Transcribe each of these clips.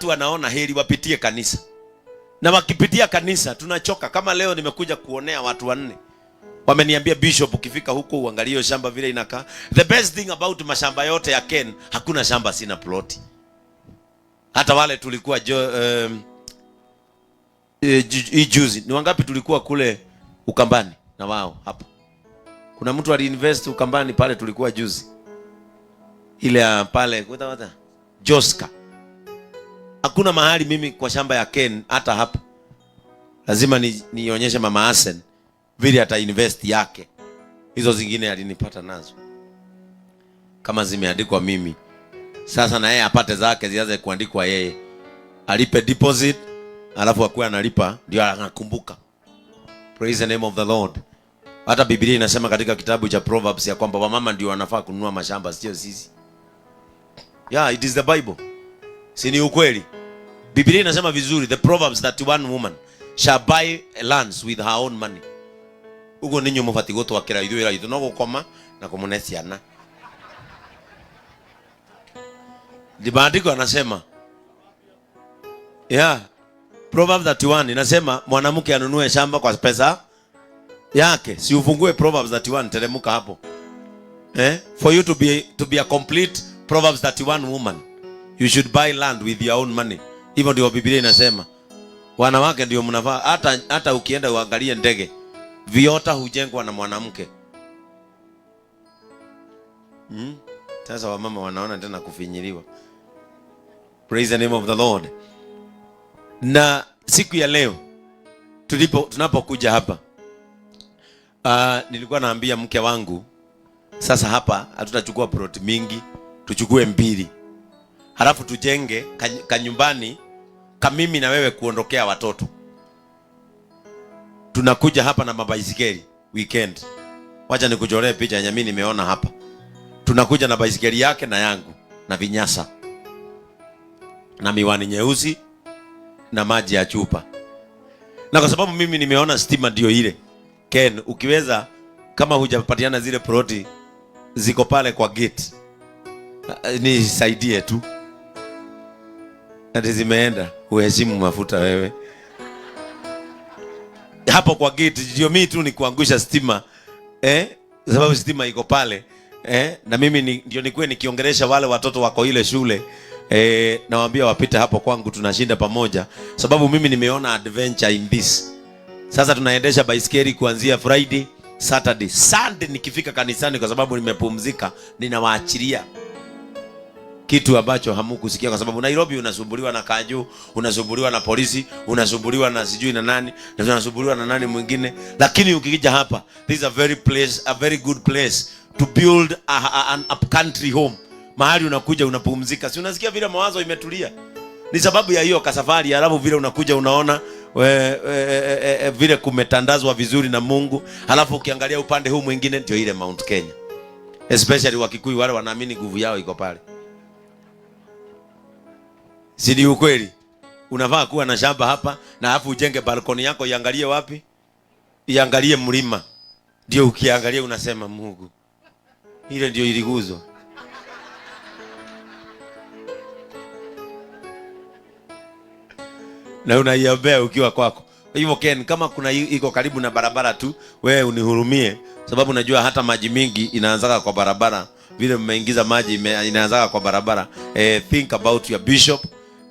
Watu wanaona heri wapitie kanisa, na wakipitia kanisa tunachoka. Kama leo nimekuja kuonea watu wanne, wameniambia bishop, ukifika huko uangalie hiyo shamba vile inakaa. The best thing about mashamba yote ya Ken, hakuna shamba sina ploti. Hata wale tulikuwa hii juzi ni wangapi tulikuwa kule Ukambani na wao hapo. Kuna mtu aliinvest Ukambani pale tulikuwa juzi, ile ya pale kuta wata Joska. Hakuna mahali mimi kwa shamba ya Ken hata hapa lazima nionyeshe mama Asen vile ata invest yake. Hizo zingine alinipata nazo kama zimeandikwa mimi. Sasa na yeye apate zake zianze kuandikwa yeye, alipe deposit alafu akuwe analipa, ndio anakumbuka. Praise the name of the Lord. Hata Biblia inasema katika kitabu cha Proverbs ya kwamba wamama ndio wanafaa kununua mashamba, sio sisi. Yeah, it is the Bible. Si ni ukweli? Biblia inasema vizuri, the Proverbs that one woman shall buy lands with her own money. Uguo ninyu mubati gutwakira ithuĩ ra ithu no gukoma na kumune ciana. Maandiko anasema, yeah, Proverbs 31 inasema mwanamke anunue shamba kwa pesa yake. Si ufungue Proverbs 31, teremuka hapo. For you to be a complete Proverbs 31 woman, you should buy land with your own money. Hivyo ndio Biblia inasema. Wanawake ndio mnafaa, hata ukienda uangalie ndege, viota hujengwa na mwanamke. Sasa wamama wanaona tena kufinyiliwa. Praise the name of the Lord. Na siku ya leo tunapokuja hapa, nilikuwa naambia mke wangu sasa hapa hatutachukua plot mingi, tuchukue 2. Halafu tujenge kanyumbani kamimi na wewe kuondokea watoto. Tunakuja hapa na mabaisikeli weekend. Wacha nikuchoree picha yenye mimi nimeona hapa. Tunakuja na baisikeli yake na yangu na vinyasa na miwani nyeusi na maji ya chupa. Na kwa sababu mimi nimeona stima ndio ile. Ken, ukiweza kama hujapatiana zile ploti ziko pale kwa gate, nisaidie tu. Ati zimeenda, uheshimu mafuta wewe. Hapo kwa gate ndio mimi tu ni kuangusha stima. Sababu stima iko pale. Na mimi ndio nikuwe nikiongelesha wale watoto wako ile shule. Nawaambia wapite hapo kwangu, tunashinda pamoja. Sababu mimi nimeona adventure in this. Sasa tunaendesha baisikeli kuanzia Friday, Saturday, Sunday nikifika kanisani kwa sababu nimepumzika, ninawaachilia kitu ambacho hamukusikia, kwa sababu Nairobi unasumbuliwa na kanju, unasumbuliwa na polisi, unasumbuliwa na sijui na nani, na unasumbuliwa na nani mwingine. Lakini ukija hapa, this is a very good place to build an upcountry home. Mahali unakuja unapumzika. Si unasikia vile mawazo imetulia? Ni sababu ya hiyo kasafari, alafu vile unakuja unaona vile kumetandazwa vizuri na Mungu. Alafu ukiangalia upande huu mwingine ndio ile Mount Kenya. Especially Wakikuyu wale wanaamini nguvu yao iko pale. Si ni ukweli? Unafaa kuwa na shamba hapa na alafu ujenge balkoni yako iangalie wapi? Iangalie mlima. Ndio ukiangalia unasema Mungu, ile ndio iliguzwa. Na unaiombea ukiwa kwako. Kwa hivyo Ken, kama kuna iko karibu na barabara tu, wewe unihurumie, sababu najua hata maji mingi inaanzaga kwa barabara. Vile mmeingiza maji inaanzaga kwa barabara. Think about your bishop,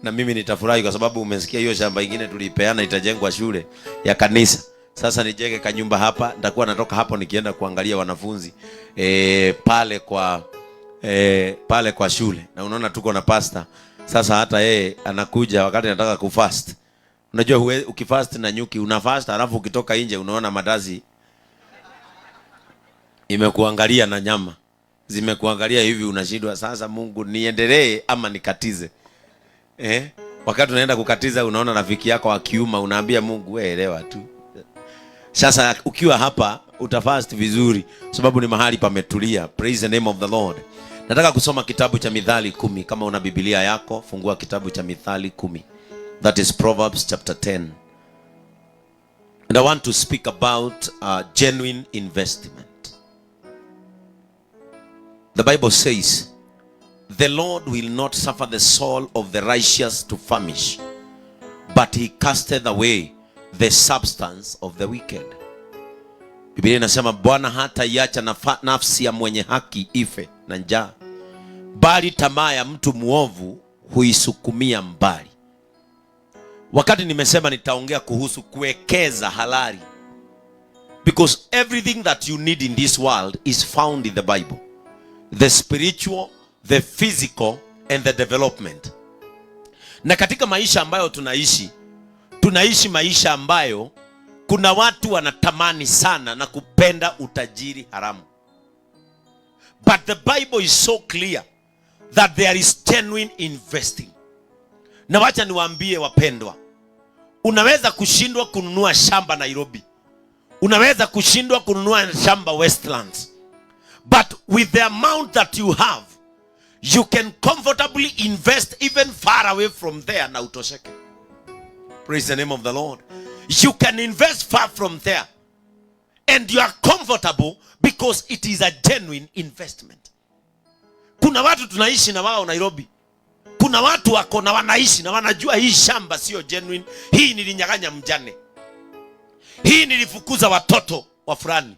na mimi nitafurahi kwa sababu umesikia hiyo shamba ingine tulipeana itajengwa shule ya kanisa. Sasa nijenge kanyumba hapa, nitakuwa natoka hapo nikienda kuangalia wanafunzi pale kwa shule. Na unaona tuko na pastor. Sasa hata yeye anakuja wakati anataka kufast. Unajua ukifast na nyuki unafast, alafu ukitoka nje unaona madazi imekuangalia na nyama zimekuangalia hivi, unashindwa sasa, Mungu niendelee ama nikatize? Wakati unaenda kukatiza unaona rafiki yako akiuma, unaambia Mungu wewe elewa tu. Sasa ukiwa hapa utafast vizuri sababu ni mahali pametulia. Praise the name of the Lord. Nataka kusoma kitabu cha Mithali 10. Kama una Biblia yako fungua kitabu cha Mithali 10. That is Proverbs chapter 10. And I want to speak about genuine investment. The Bible says The Lord will not suffer the soul of the righteous to famish, but he casteth away the substance of the wicked. Biblia inasema Bwana hataiacha nafsi ya mwenye haki ife na njaa, bali tamaa ya mtu mwovu huisukumia mbali. Wakati nimesema nitaongea kuhusu kuwekeza halali, because everything that you need in this world is found in the Bible, the spiritual, the physical and the development. Na katika maisha ambayo tunaishi, tunaishi maisha ambayo kuna watu wanatamani sana na kupenda utajiri haramu, but the Bible is so clear that there is genuine investing. Na wacha niwaambie wapendwa, unaweza kushindwa kununua shamba Nairobi, unaweza kushindwa kununua shamba Westlands, but with the amount that you have, you can comfortably invest even far away from there na utosheke. Praise the name of the Lord. You can invest far from there and you are comfortable because it is a genuine investment. Kuna watu tunaishi na wao Nairobi, kuna watu wako na wanaishi na wanajua hii shamba sio genuine, hii nilinyang'anya mjane, hii nilifukuza watoto wa fulani,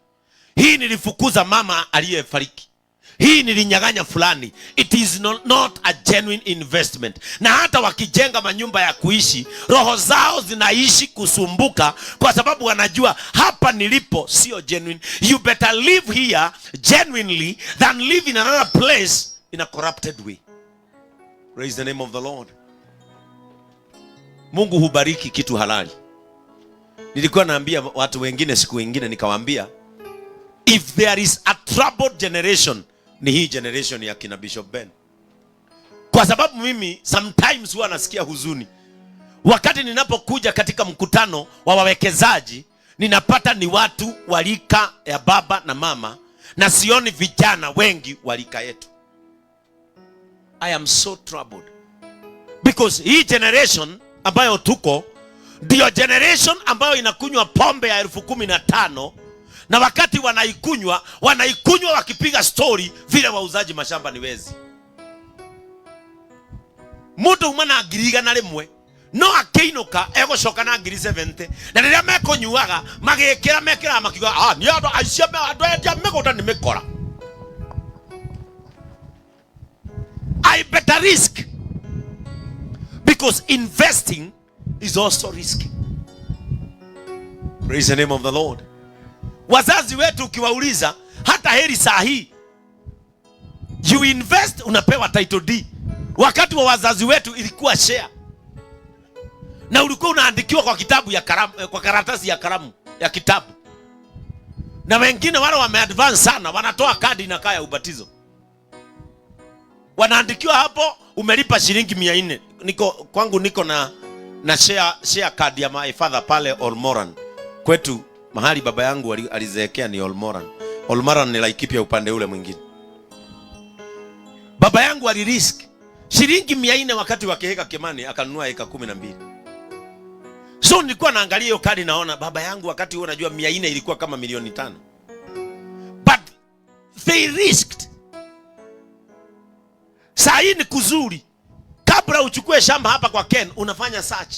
hii nilifukuza mama aliyefariki, hii nilinyang'anya fulani. It is not a genuine investment. Na hata wakijenga manyumba ya kuishi, roho zao zinaishi kusumbuka, kwa sababu wanajua hapa nilipo sio genuine. You better live here genuinely than live in another place in a corrupted way. Praise the name of the Lord. Mungu hubariki kitu halali. Nilikuwa naambia watu wengine siku ingine, nikawaambia, if there is a troubled generation, ni hii generation ya kina Bishop Ben, kwa sababu mimi sometimes huwa nasikia huzuni wakati ninapokuja katika mkutano wa wawekezaji, ninapata ni watu wa rika ya baba na mama, na sioni vijana wengi wa rika yetu. I am so troubled because hii generation ambayo tuko ndiyo generation ambayo inakunywa pombe ya 15,000, na wakati wanaikunywa, wanaikunywa wakipiga story vile wauzaji mashamba ni wezi. Mundu uma na 100,000 no akĩinũka egũcoka na 70,000, na rĩrĩa mekũnyuaga magĩkĩra mekĩraga makiuga, "Ah, nĩ andũ aici, andũ endia mĩgũnda nĩ mĩkora." I better risk, because investing is also risky. Praise the name of the Lord. Wazazi wetu ukiwauliza, hata heri saa hii you invest unapewa title deed. Wakati wa wazazi wetu ilikuwa share, na ulikuwa unaandikiwa kwa kitabu ya kalamu, kwa karatasi ya kalamu ya kitabu. Na wengine wale wameadvance sana, wanatoa kadi na kaya ubatizo, wanaandikiwa hapo, umelipa shilingi 400. Niko kwangu, niko na share card ya my father pale Olmoran kwetu, mahali baba yangu alizeekea ni Olmoran. Olmoran ni Laikipia upande ule mwingine. Baba yangu alirisk shilingi 400 wakati wa Kihika Kimani, akanunua eka 12. So nilikuwa naangalia hiyo kadi, naona baba yangu wakati huo, najua 400 ilikuwa kama milioni 5. But they risked. Saa hii ni kuzuri, kabla uchukue shamba hapa kwa Ken unafanya search.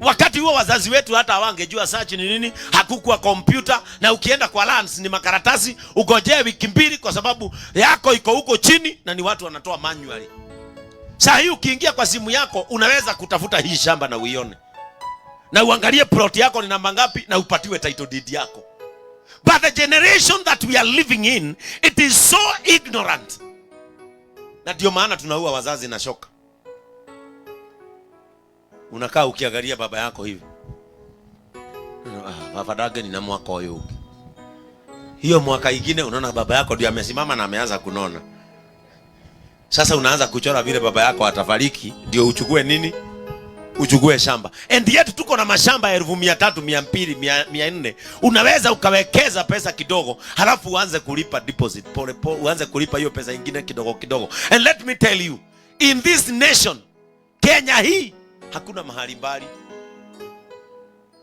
Wakati huo wazazi wetu hata hawangejua search ni nini, hakukuwa kompyuta, na ukienda kwa lands ni makaratasi, ugojee wiki 2 kwa sababu yako iko huko chini na ni watu wanatoa manually. Saa hii ukiingia kwa simu yako unaweza kutafuta hii shamba na uione, na uangalie plot yako ni namba ngapi, na upatiwe title deed yako. But the generation that we are living in, it is so ignorant. Na ndio maana tunaua wazazi na shoka. Unakaa ukiangalia baba yako hivi. Ah, baba dage ni na mwaka huyu. Hiyo mwaka ingine unaona baba yako ndio amesimama na ameanza kunona. Sasa unaanza kuchora vile baba yako atafariki ndio uchukue nini? Uchukue shamba. And yet tuko na mashamba ya 300,000, 200, 400. Unaweza ukawekeza pesa kidogo, halafu uanze kulipa deposit pole pole, uanze kulipa hiyo pesa ingine kidogo kidogo. And let me tell you, in this nation, Kenya hii, hakuna mahali mbali.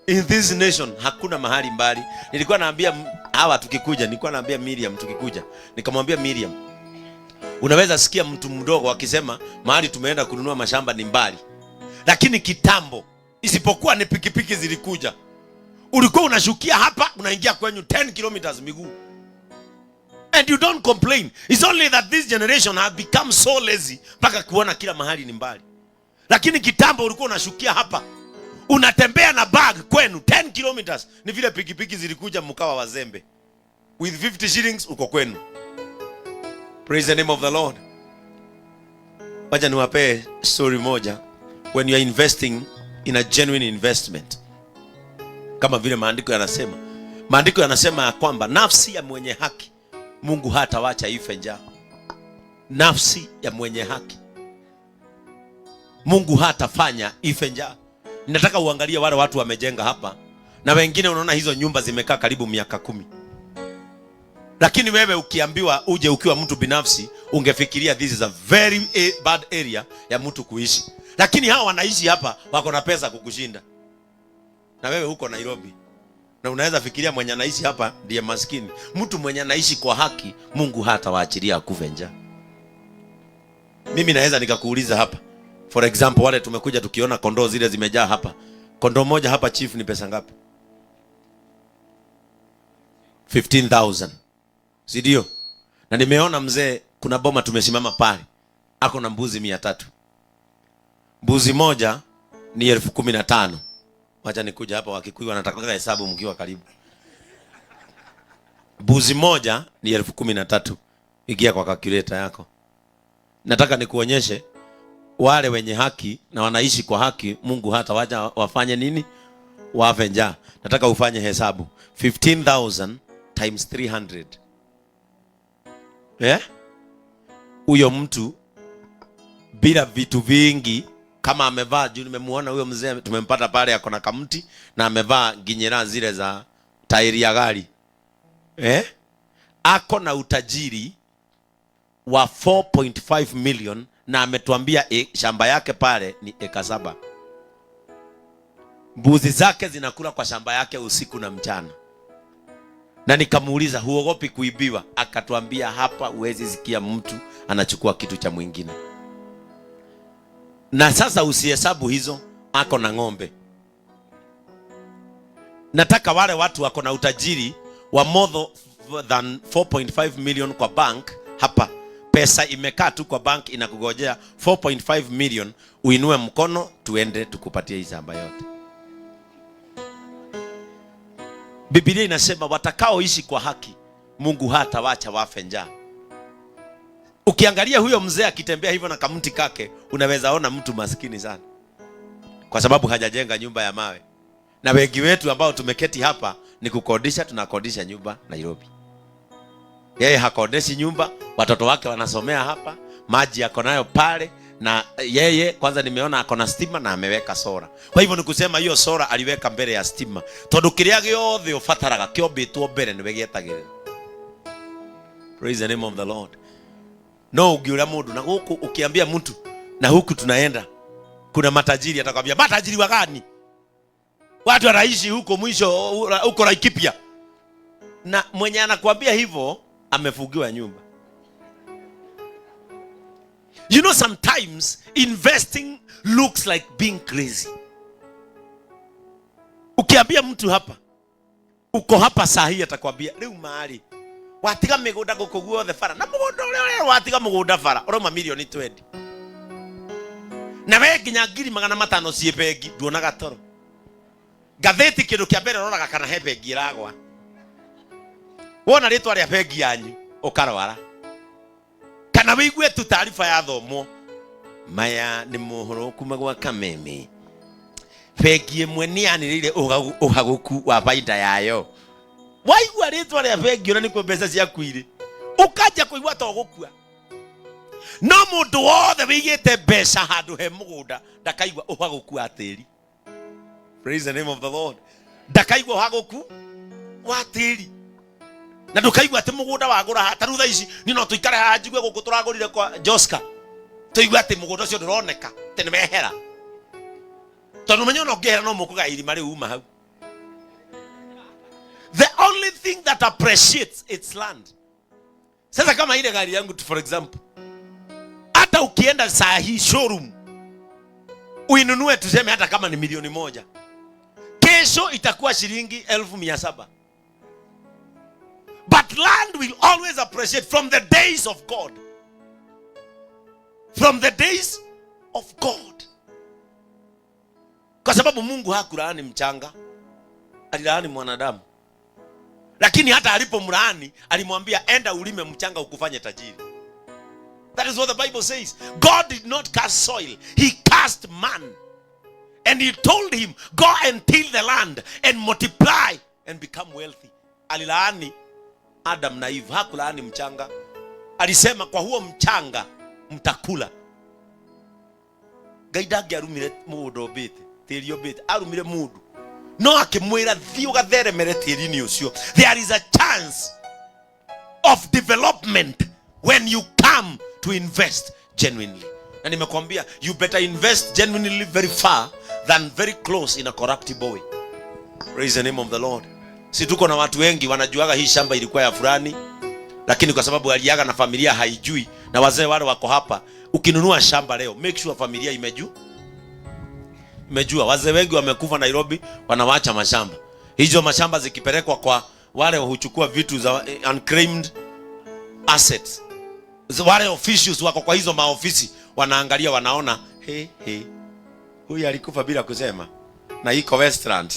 In this nation hakuna mahali mbali. Nilikuwa naambia hawa tukikuja, nilikuwa naambia Miriam tukikuja, nikamwambia Miriam, Unaweza sikia mtu mdogo akisema mahali tumeenda kununua mashamba ni mbali, lakini kitambo, isipokuwa ni pikipiki zilikuja, ulikuwa unashukia hapa unaingia kwenyu 10 kilometers miguu, and you don't complain. It's only that this generation have become so lazy mpaka kuona kila mahali ni mbali. Lakini kitambo ulikuwa unashukia hapa unatembea na bag kwenu 10 kilometers. Ni vile pikipiki zilikuja mkawa wazembe. With 50 shillings uko kwenu. Praise the name of the Lord. Wacha niwapee story moja. When you are investing in a genuine investment, kama vile maandiko yanasema, maandiko yanasema ya kwamba nafsi ya mwenye haki Mungu hatawacha ife njaa. Nafsi ya mwenye haki Mungu hatafanya ife njaa. Nataka uangalie wale watu wamejenga hapa, na wengine unaona hizo nyumba zimekaa karibu miaka 10. Lakini wewe ukiambiwa uje ukiwa mtu binafsi, ungefikiria this is a very bad area ya mtu kuishi. Lakini hawa wanaishi hapa wako na pesa kukushinda, na wewe huko Nairobi, na unaweza fikiria mwenye anaishi hapa ndiye maskini. Mtu mwenye anaishi kwa haki, Mungu hatawaachilia akufe njaa. Mimi naweza nikakuuliza hapa, for example, wale tumekuja tukiona kondoo zile zimejaa hapa, kondoo moja hapa, chief, ni pesa ngapi? 15,000, si ndio? Na nimeona mzee, kuna boma tumesimama pale, ako na mbuzi 300. Mbuzi moja ni 15,000. Wacha nikuja hapa, Wakikuyu wanataka hesabu mkiwa karibu. Mbuzi moja ni 13,000. Ingia kwa calculator yako. Nataka nikuonyeshe wale wenye haki na wanaishi kwa haki, Mungu hata wacha wafanye nini? Wafe njaa. Nataka ufanye hesabu. 15,000 times 300. Eh? Huyo mtu bila vitu vingi, kama amevaa juu, nimemuona huyo mzee tumempata pale ako na kamti na amevaa ginyera zile za tairi ya gari. Eh? Ako na utajiri wa 4.5 million na ametuambia shamba yake pale ni eka 7. Mbuzi zake zinakula kwa shamba yake usiku na mchana. Na nikamuuliza, huogopi kuibiwa? Akatuambia hapa huwezi sikia mtu anachukua kitu cha mwingine. Na sasa usihesabu hizo, ako na ng'ombe. Nataka wale watu wako na utajiri wa more than 4.5 million kwa bank hapa. Pesa imekaa tu kwa bank inakugojea 4.5 million, uinue mkono tuende tukupatie hii shamba yote. Biblia inasema watakaoishi kwa haki Mungu hatawacha wafe njaa. Ukiangalia huyo mzee akitembea hivyo na kamti kake, unaweza ona mtu maskini sana, kwa sababu hajajenga nyumba ya mawe. Na wengi wetu ambao tumeketi hapa ni kukodisha, tunakodisha nyumba Nairobi. Yeye hakodeshi nyumba, watoto wake wanasomea hapa, maji yako nayo pale, na yeye kwanza nimeona ako na stima na ameweka sora. Kwa hivyo ni kusema hiyo sora aliweka mbele ya stima, tondu kiria giothe ubataraga kiombitwo mbere niwe gietagirira. Praise the name of the Lord. No ugiura mundu na guku ukiambia mtu na huku tunaenda, kuna matajiri atakwambia matajiri wa gani? Watu wanaishi huko mwisho huko Laikipia. Na mwenye anakuambia hivyo amefugiwa nyumba. You know, sometimes investing looks like being crazy. Ukiambia mtu hapa, uko hapa saa hii, atakwambia riu mahali watiga migunda guku guothe bara, na mugunda uria uria watiga mugunda bara urauma milioni 20, na we nginya ngiri magana matano ciĩ bengi nduonaga toro. Ngathĩti kĩndũ kĩa mbere ũroraga kana he bengi ĩragwa. Wona rĩtwa rĩa bengi yanyu ũkarwara, kana wĩigue tu taarifa yathomwo, maya nĩ mohoro kuma gwa Kameme, bengi ĩmwe nĩ yanĩrĩire ũhagũku wa baida yayo. Waigua rĩtwa rĩa bengi ona nĩkuo mbeca ciaku irĩ, ũkanjia kũigua ta ũgũkua. No mũndũ wothe wĩigĩte mbeca handũ he mũgũnda ndakaigua ũhagũku wa tĩri. Praise the name of the Lord. Ndakaigua ũhagũku wa tĩri. Na ndũkaigua atĩ mũgũnda wagũra haha. Ta rĩu thaa ici niĩ no tũikare haha njigue gũkũ tũragũrire kwa Joska, tũigue atĩ mũgũnda ũcio ndũroneka atĩ nĩ mehera, tondũ menye ona ũngĩehera no mũkũgaya irima rĩu uma hau. The only thing that appreciates its land. Sasa kama ile gari yangu for example, Hata ukienda saa hii showroom uinunue, tuseme hata kama ni 1,000,000, kesho itakuwa shilingi 700,000. But land will always appreciate from the days of God. From the days of God. Kwa sababu Mungu hakulaani mchanga, alilaani mwanadamu. Lakini hata alipomlaani alimwambia, "Enda ulime mchanga ukufanye tajiri." That is what the Bible says. God did not curse soil, he cursed man. And he told him, "Go and till the land and multiply and become wealthy." Alilaani Adam na Eve, hakulaani mchanga. Alisema, "Kwa huo mchanga mtakula." Ngai ndangĩarumire mũgũnda ũmbĩte, tĩri ũmbĩte, arumire mũndũ no akĩmwĩra, "Thiĩ ũgatheremere tĩri-inĩ ũcio." There is a chance of development when you come to invest genuinely. Na nimekwambia, you better invest genuinely very far than very close in a corruptible way. Praise the name of the Lord. Si tuko na watu wengi wanajuaga hii shamba ilikuwa ya fulani, lakini kwa sababu aliaga na familia haijui, na wazee wale wako hapa. Ukinunua shamba leo, make sure familia imejua, imejua. Wazee wengi wamekufa Nairobi, wanawacha mashamba. Hizo mashamba zikipelekwa kwa wale huchukua vitu za unclaimed assets, wale officials wako kwa hizo maofisi wanaangalia, wanaona, "He he, huyu alikufa bila kusema na iko Westland."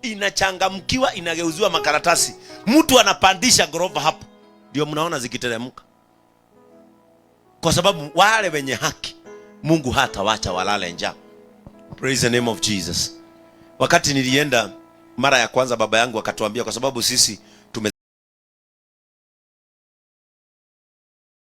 Inachangamkiwa, inageuziwa makaratasi, mtu anapandisha ghorofa hapo, ndio mnaona zikiteremka, kwa sababu wale wenye haki Mungu hatawacha walale njaa. Praise the name of Jesus. Wakati nilienda mara ya kwanza, baba yangu akatuambia, kwa sababu sisi